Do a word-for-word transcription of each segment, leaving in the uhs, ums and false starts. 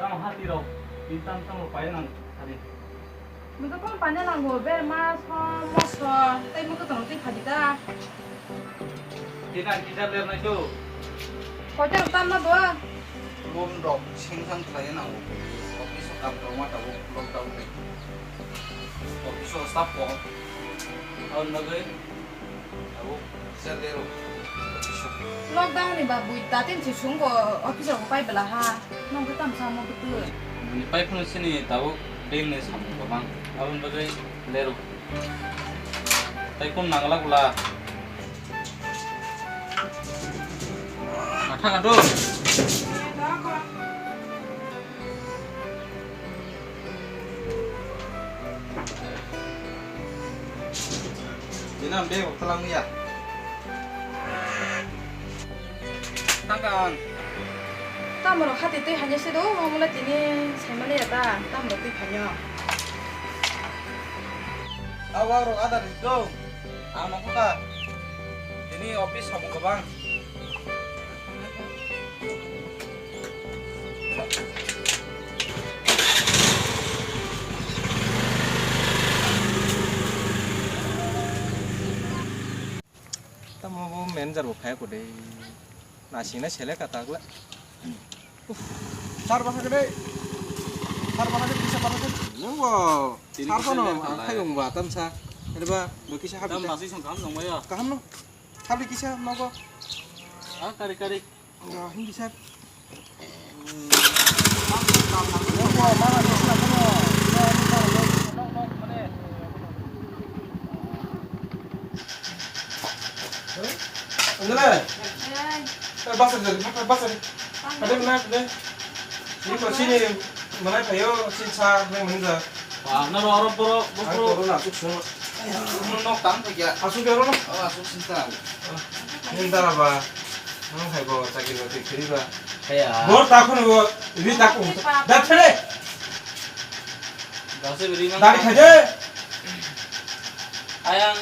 Tamo hati rok, tin tam tam rok paina nang sadi. Mudo kon paina nango, ber ma, som, moso, tei mudo tong tei phadi ta. Tina kisa ler nai do. Koita rok tam na bo? Loan rok sengsan khlai nango. Office o kam rok ma tabuk lockdown ni. Office o staff kok. Aboni bagwi Abo, sir, dero. Lockdown ni ba bui datin si sung bo office rok pai bela ha. Nong khe tam samo bwtwi. Bini pai phano sini tabuk bill ni samung kwbang. Aboni bagwi dero. Tai kun nanglak bwla. Matha ka do. Dina bag rok talang ya. Tangkang. Tamo rok hati tei hanya se do, mula tini saimali ya ta, tamo rok tei phanyo. Awa rok ada di do. Ang nokho ka. Tini office samung kwbang. Tamo bo manager bo phai ko de. Nasing na selek ka takla. Sar bahag de. Sar bahag de, bisa bahag de. Nung bo. Sar kono, ang khai ung ba, tam sa. Ini ba, bo kisa habita. Tam masih song kaham nung ba ya. Kaham no. Habri kisa nogo. Ah, kari, kari. Hindi sir. Andale. Eh, basa de, basa de. Ada mana de? Ini kok sini mana kayo sini sa yang mana? Wah, naro aro boro, boro. Aku nak suksun. Nok tang kaya. Asuk ya, no? Oh, asuk sinta. Nini dara ba, nang hai bo chakri bakri khiri ba. Kaya. Bor ta khun bo, ri ta khun. Da thre. Dase beri mang. Dari khaje. Ayang,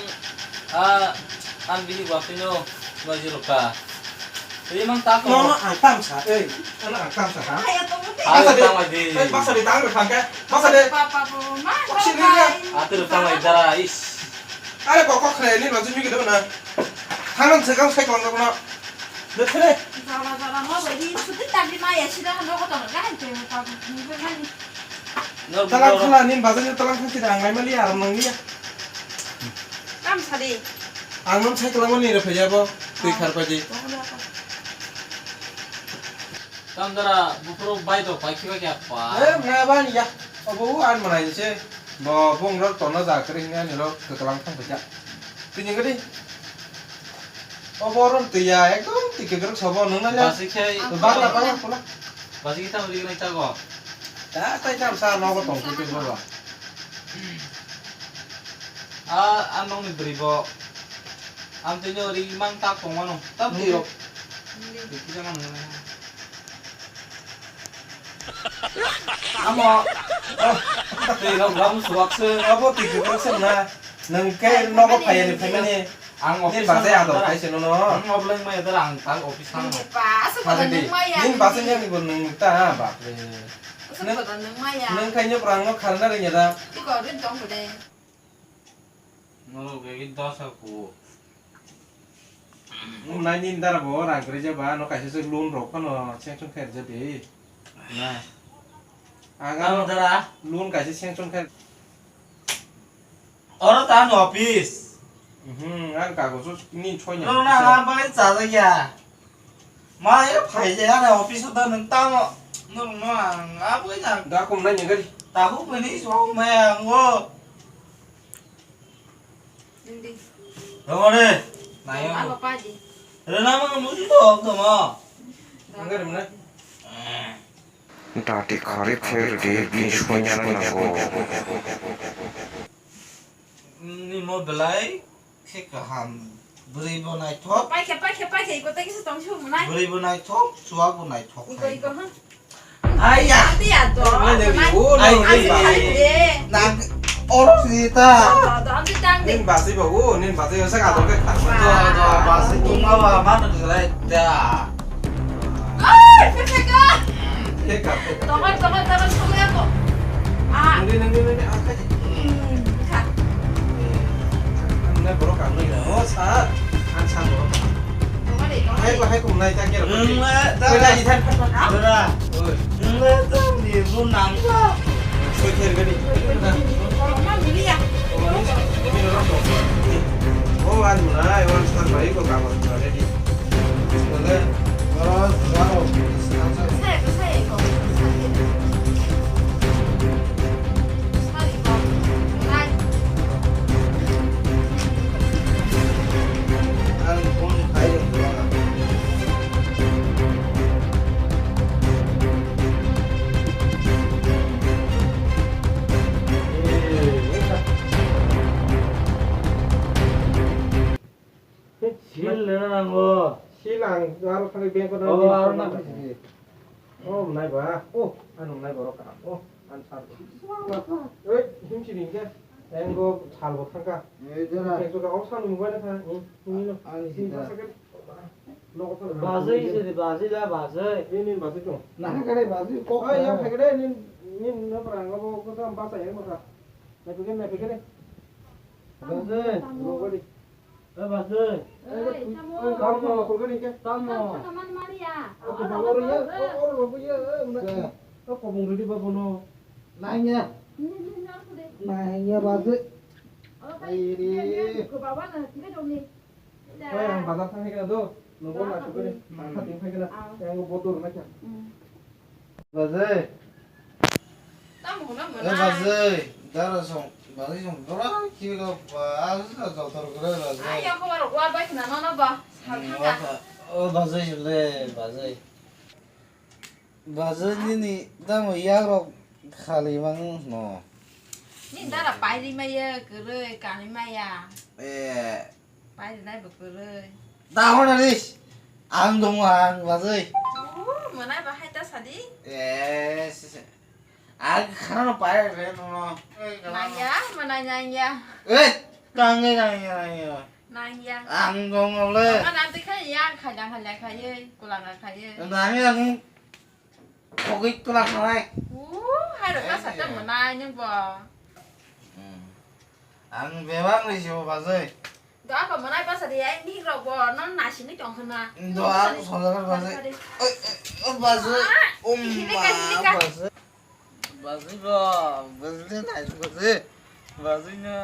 a, an bihi ba pino, ba jiro ka. Ri mang ta ko. No, no, ang tam sa, eh. Ano ang tam sa, ha? Kaya to mo. Ayo, tang lagi. Eh, masa di tang re phang ke. Masa de. Papa bo, ma. Atur tang lagi dara, is. Are kok kok khlai ni lojing mi gede na. Thangan se kang sai klang na. De thre. Jala jala no bari suti tabi ma ya sida no ko to ga hai te pa ni be mani. Talang khla ni bazar ni talang khla sida ang lai mali aram nang liya. Kam sadi. Ang non sai klang mani re phai jabo. Tui khar paji. Tam dara bufro bai to pai khiba kya pa. Eh, mna ban ya. Obo an manai se. Bo bung rok tono ja kri hinga ni rok kwklang thang phaikha. Tini gadi. Obo ron twi ya ekdom twi kwkrwk sobo nung na le. Basi khai. Bala bala pula. Basi khai tam ri nai chago. Ta tai tam sa nogo tong twi twi boba. A, a nong ni bri bo. Am twi no ri mang tak tong mano. Tam twi rok. Twi kisa mang nung. Amo. Twi rok ram suwak se. Abo twi kwkrwk se na. Nang khe nogo phai ni phai mani. Ang office bazai ang ador dara. Khai se nono. Ang obleng maya dara ang tang office ang. Nini pa, asuk pada nung maya. Nini bazai ni bo nung ta ha bapre. Asuk pada nung maya. Nung khai ni prang no kharna ring ya da. Iko rin tong bude. Norok bagi dosa ku. Nai nini dara bo rang kwrwi jaba, no kaisa se loan rok phano sanction khair jadi. Na. Ang ano dara? Loan kaisa sanction khair. Oro ta ano office. Mhm, ang kagojo ni choi ni. Norok na ha bai chajakya. Ma, e phai ya na office o ta nung tamo. Norok no ang abo na. Da kum na ni gari. Tahu bini so ma ang o. Hindi. Rongore. Nayo. Aba paji. Rena ma muji to tamo. Anggar mana? Dati khari pher di bini sunya nango. Ni mo belai. Khe kaham. Bwrwi bo naithok. Paikhe, paikhe, paikhe, iko tei kisa tong si humunai. Bwrwi bo naithok, chuwa bo naithok. Iko, iko, ha. Aiya. Ati ya to. Nang, oro si ta. To, to, amti tang de. Nin basi ba, o, nin basi ba, sa ka to ke. To, to, basi tungma ba, ma to lai ta. Ai, phe phe ka. Tokar, tokar, tokar, sokya ko. Ah. Nungdi, nungdi, nungdi, ah, khai. Hmm, kha. Eh, ang nai borok ang nai. Oh, sir. Ang sir borok. Tokar de, tokar de. Hai ko, hai ko, nai ta kero. Nung le, ta. Oi, nai, nai. Dora. Oi. Nung le, ta, ni bu nang ba. Soi kher gani. Korokma mili ya. Oh, ni, ni, ni, ni. Oh, ang nai, ang sir bai ko kabar ready. Sil rwna nango. Sil ang aro thangwi bank o. Oh, aro nang. Oh, nai ba. Oh, ano nai borok ka. Oh, an sar. Oi, himsi ring ke. Engo sal bo thangka. Ei, jora. Ek jora o sal mobile tha. Ni, ni no. Ani sita. Bazai se de, bazai la, bazai. Ni, ni bazai to. Na kare bazai ko. Oi, ya phai kare ni, ni no parang bo ko tam bazai mo ka. Na phai kare, na phai kare. Bazai. Ro gari. Eh, bazai. Oi, tamo. Oi, tamo. Tamo. Tamo. Tamo, man Maria. Oke, bang oro ya, oro ro ya, eh, na. Ko bung ridi ba bono. Nanya. Nanya bazai. Ai re. Ko baba na, tidak dong ni. Oi, ang bazar thang hai kena do. Nogo na chukuri. Ang khating hai kena. Ang botor na kya. Bazai. Tamo hwnna. Eh, mwnai. Bazai, dara song, bazai song, dora kiwi ko, ba, azu na jotor gre bazai. Ai, yang ko baro wa bai khna no no ba, sal thanga. Oh, bazai le, bazai. Bazai nini damo yak rok khali mang no. Ni dara pairi maya, kwrwi, kani maya. Eh. Pairi nai bo kwrwi. Da hona ris. Ang dong ang bazai. Oh, mwnai ba hai ta sadi. Eh, si, si. Ang khana no pai re no. Nangya, mwnai nangya. Eh, nangya, nangya, nangya. Nangya. Ang dong le. Ang nanti khai ya, khai dang khai khai, kulang khai. Nangya ang khogwi tula khalai. Uh, hai rok ta sa ta mwnai nung bo. Hmm. Ang bebak ni sibo bazai. Do apa mwnai basa de ai ni rok bo non nasi ni tong khna. Do ang sola bazai. Oi, oi, bazai. Umma bazai. Bazai ba, bazai nai bazai. Bazai no.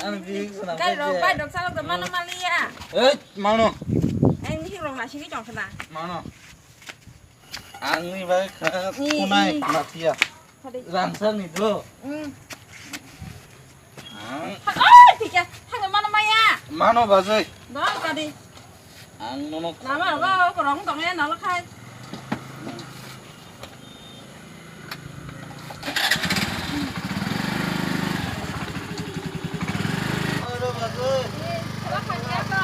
Ang dik sana. Kai rok bai dok salok do mano maliya. Eh, mano. Ai ni rok nasi ni tong khna. Mano. Ang ni bai khna kunai matiya. Rangsa ni do. Hmm. Ang. Oi, thikya, thangwi mano maya. Mano bazai. Dol kadi. Ang nono. Lama rogo korong tong ya nalo khai. Oi, ro bazai. Eh, salah khai ya ka.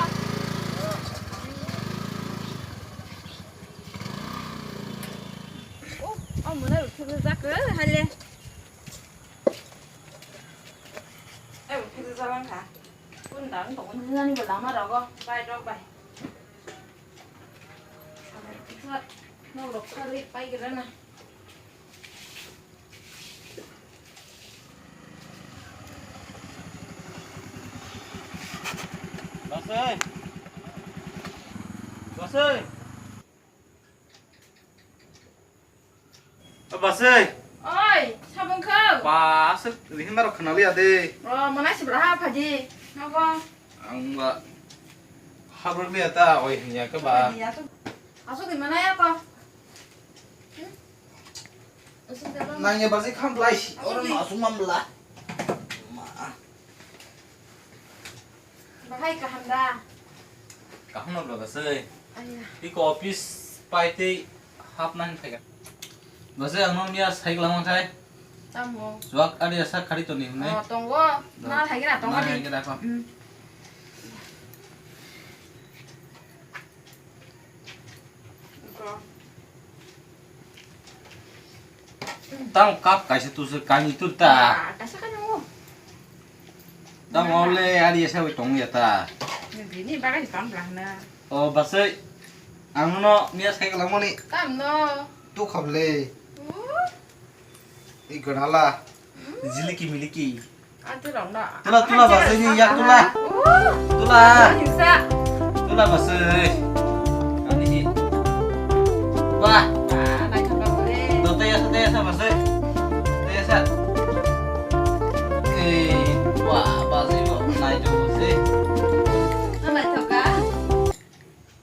Oh, oh, mona ruthu jaka hale. Ai, bo phisa jalang kha. Kun dang tong ni jani bo lama rogo, bai rok bai. Nok rok kha ri pai gira na. Basai. Basai. Basai. Oi, sabung kho. Ba, aswk rihima rok khna liya de. O, mwnai sibra ha phaji. Nogo. Ang ba habrak liya ta, oi hinya ke ba. Aswk di mwnai ya ko. Nangya bazai kham lai si. Oro ma aswk mam la. Ma. Bahai kaham da? Kaham no bla basai. Aya. Iko office pai tei hap nang thaiga. Basai ang no miya sai lang thai. Tamo. Suak ari asa khari to ni hune. Oh, tongo. Na thaiga na tongo di. Na thaiga da ko. Hmm. Tang cup kaisa tusu kani tu ta. Ah, kaisa kani mo. Tang ole ari esa wi tong ya ta. Bini bagai tong blah na. Oh, basai. Ang no miya sai kalang moni. Tam no. Tu khable. Hmm? I ganala. Hmm? Jiliki miliki. Ante rong na. Tula, tula, ante basai ni yak tula. Oh. Tula. Hingsa. Tula basai. Ani hi. Wah. Ah, naithok na bole. Do taya sa, taya sa basai. Taya sa. Eh, wah, basai bo naithok basai. Na naithok ka?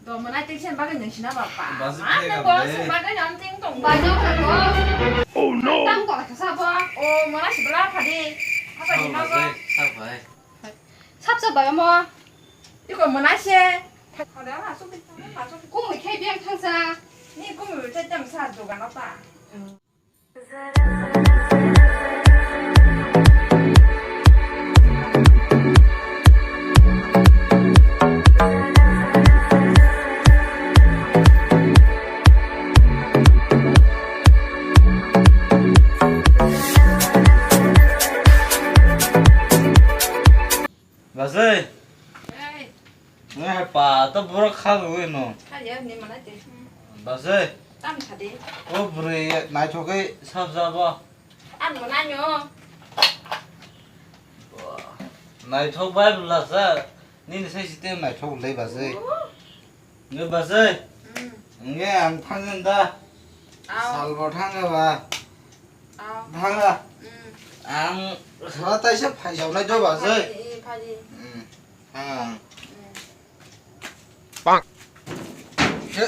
Do mwnai tei sen bagwi nung sina bapa. Basai. Ma phega nang bo bole. Sen bagwi nang ting tong. Bai no ka ko. Oh no. Tam ko ka sa bo. O mwnai si bla phadi. Apa di no go? Sak bai. Sap sap bai mo. Iko mwnai se. Khode ma su bi ma su. Kumui khai biang thang sa. Ni kumui te tam sa dogan ta. Basai. Ei. Nge hai pa to borok kha rwui no. Kha ya ni mana te. Basai. Tam kha de. O bwrwi naithok khe sab jabo. Ang mana nyo. Naithok bai bwla sa. Nini sai site naithok le basai. Oh. Nge basai. Mm. Nge ang thangin da. Aw. Salbo thanga ba. Aw. Thanga. Mm. Ang sara taisa phaijawnai do basai. Phai, eh, phai. Mm. Thanga ang. Mm. Bang. He.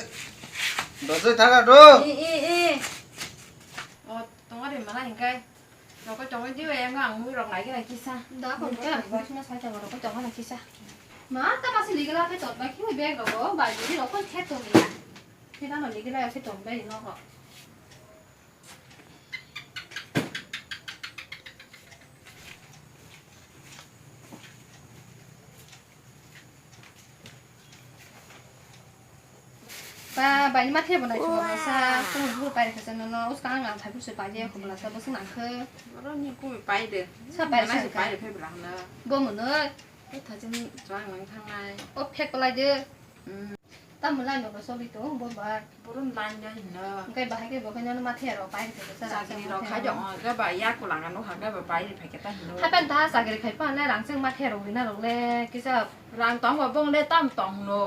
Basai thanga do. Eh, eh, eh. O, tongo de mala hingkai. Rokoi tongwi di, bai, ang, ang mui rok nai gana kisa. Da, kon ka, mui rok suna sai tongo, rokoi tongo na kisa. Ma, ta masi ligila khe tot bai, khe bag rogo, bai, bini rokoi khe tong ya. Khe dano ligila khe tong bai, no ho. Ba, bai ma thebo nai chuma sa, kung bu pai kha sa no, no, uska ang ang thai bu se pai je, khumla sa, bu sung ang khe. Boro ni kumi pai de. Sa pai sa pai de, phai blang na. Bo mo no. Ko tha jin chang lang thang nai. O phek ko lai de. Mm. Tam mo lai no, so bi to, bo ba. Boro ni lai de no. Kai bahai ke bo khe no ma the ro pai kha sa. Chakri ro khai jong, ga ba ya ko lang no, ha ga ba pai de phai khe ta hino. Hai pan ta chakri khai pa na rang chang ma the ro ri na ro le, kisa. Rang tong ba bong le tam tong no.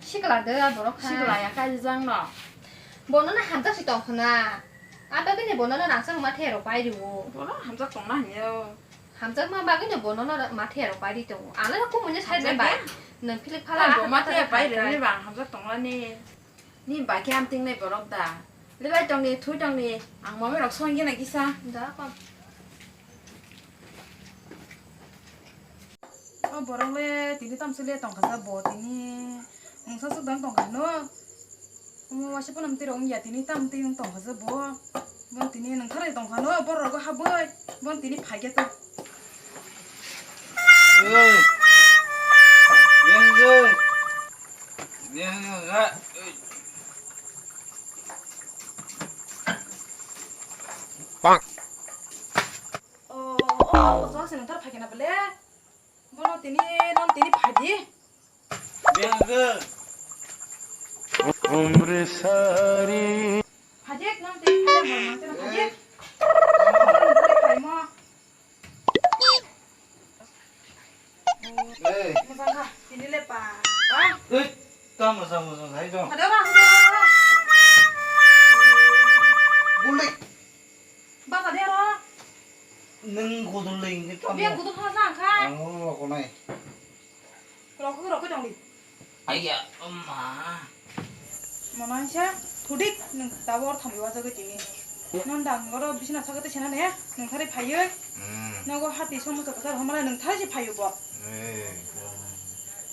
Sikla de a borok kha. Sikla ya kai jang no. Bono na hamjak si tong khna. A bagwi ni bono na rangchak ma the rok pai riwo. Bono hamjak tong na hinyo. Hamjak ma bagwi ni bono na ma the rok pai ri tongo. Ano na kumuni side le bai. Nang philik phala. Bo ma the pai ri ni bang hamjak tong na ni. Ni bai khe am ting nai borok da. Le lai tong ni, thui tong ni. Ang mami rok song gina kisa. Da pa. O borok le tini tamsok le tongkha sa bo tini mungsa suk dang tongkha no. Omo waisa pono mtwi rok wngya tini tam twi wng tongkha sa bo. Bon tini nungthar tongkha no borok rok habwi bon tini phaikhe ta. Oi. Yang jai. Yang jai. Bang. O, o, o, jwak se nungthar phaikhe na bole. Bono tini, non tini phaidi. Bengkel. Umre sari. Phaidi, non tini phaidi, non tini phaidi. Bono tini phaimo. Ei. Mojang kha, tini le pa, pa. Ei, ta mojang, mojang, hai dong. Hada ra, hada ra, hada ra. Gulik. Basa de ro. Nung gudul ling ni tam. Biya gudul ha sa kha. Ang ro ko nai. Rok ko rok ko jong di. Aiya, ma. Mano sa thudik nung tawor thani wajagwi tini. Non dang oro bisina sagate sena ne nung thari phaiyo. Hmm. Nogo hati somo to kasar hamala nung thari si phaiyo bo. Eh.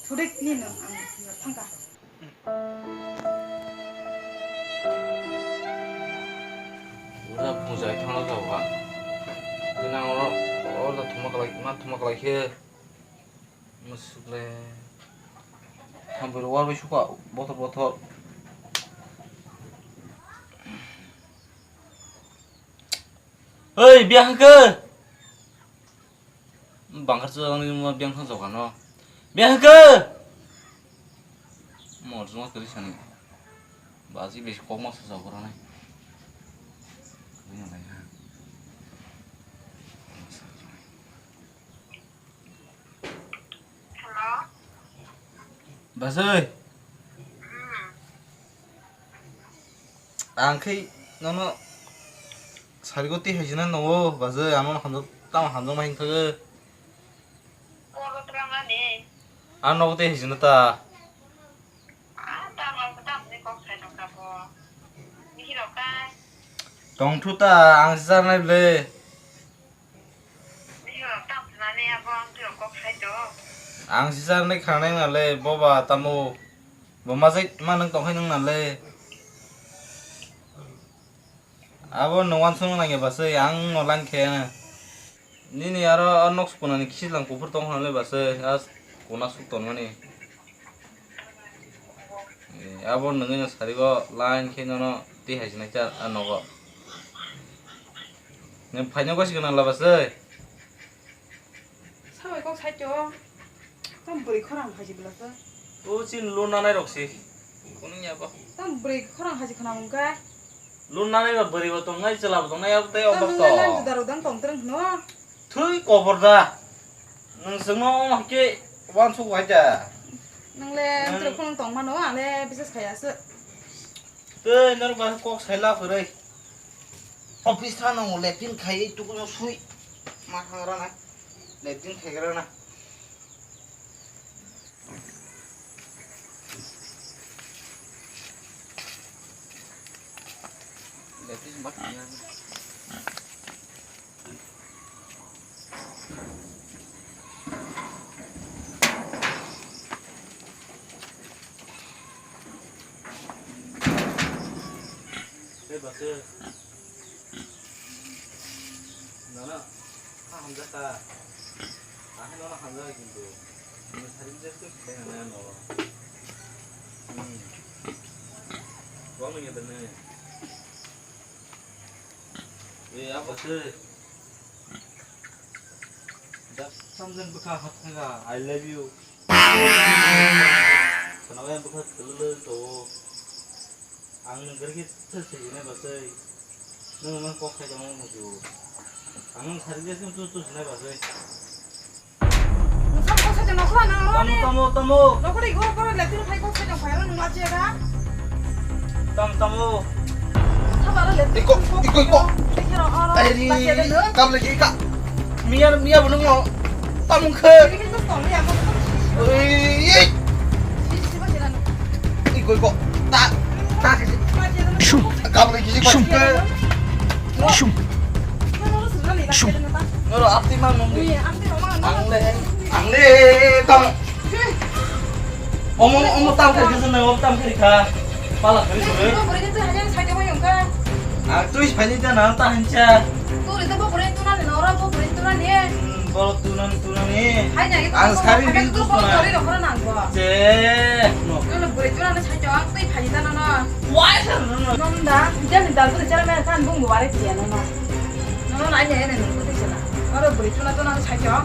Thudik ni nung ang thangka. Ura puja thangna jauha. Dinang oro, oro thuma kalai, ma thuma kalai khe. Musuk le. Hambai rok warwi suka bothor bothor. Oi, biya hwnkhe. Bangkar chwrangni ma biyang thang jokano. Biyang hwnkhe! Mor juma kwrwi sani. Baji besi kokma sajak oro nai. Hello? Bajai. Hmm. Ang khe nono sarigoti haijina nongo, bajai, ano hamjak, tamo hamjakma hingkha. Kolo twrang ani. Ano nogo tei haijina ta. Ah, tamo, tamo ni kok sai tong ka bo. Bihirok kai. Tongthu ta, ang sijarnai ble. Bihirok tamo nani abo ang tiro kok sai to. Ang sijarnai khanai nale, boba tamo. Bo majai ma nang tongkhai nang nale. Abo no wansong nangya basai, ang no lang khe. Nini aro o nok sukunani kisi lang kuphur tong hwnle basai, a kuna suk ton mani. Eh, abo nungui no sarigo line khe nono tei hai sinai cha a nogo. Nang phaina gosi gana la basai. Sabai kok sai to. Tam bwrwi khorang hai si bwlasa. O chin loan nanai rok si. Kunu ya ba. Tam bwrwi khorang hai si khna mung kha. Loan nanai ba bwrwi bo tong nai chwla bo tong nai abo tei obak to. Nang daro dang tong tereng no. Thui kobor da. Nang sengno ma ke wan su wai da. Nang le Hmm. Tro khung tong mano ale bises khaya se. Tei norok ba kok sai la phwrwi. Office thana o latrine khai tukuno sui. Ma thang rana. Latrine khai rana. Latrine ma khai rana. Tei ba khe nana ha hamjak kha. Ahai nono hamjak kintu. Nini sari je khe khe nana no. Hmm. Bang ni ya tene. Eh, apa sih? Dak samjang bwkha hapsanga, "I love you." Khwnawi ang bwkha kwlwlwi tongo. Ang nwng kwrwi khe se swijinai basai. Nwng nwng kok sai tongma muchungo. Ang nwng sari jeswng tu tu sinai basai. Nwng sam kok sai tong nokho nang oro Tamo, ni. Tamo, tamo. Nokho ni gor gor le tiro phai kok sai tong phai oro nwng lachi ya da. Tam, tamo. Saba ro le tiro Iko, phai kok iko, sai iko. Tong. Tei khe ro oro Ai ri, lachi ya da nwng. Kam lagi ka. Mia, mia bo nwng no. Tam wng khe. Tei khe tong ya mo. Oi, ei. Sisi ba sila nwng. Iko, iko. Ta, ta khe. Lachi ya da nwng. Shum. Kam lagi ka. Shum. Shum. Shum. Noro apti mang nung di. Ang le, ang le, tang. Omo, omo tam kari kisa nang, omo tam kari kha. Pala kari sore. Ah, tui phai ni ta na ta hancha. Hmm, bolo tunan, tunan ni. Ang sari ni tu tunan. Je. No. Why sir? No, no. Nom da, jani dal tu cara mana kan bung buat dia no. No, no, nanya ini nunggu tu sana. Oro beri tunan, tunan saja.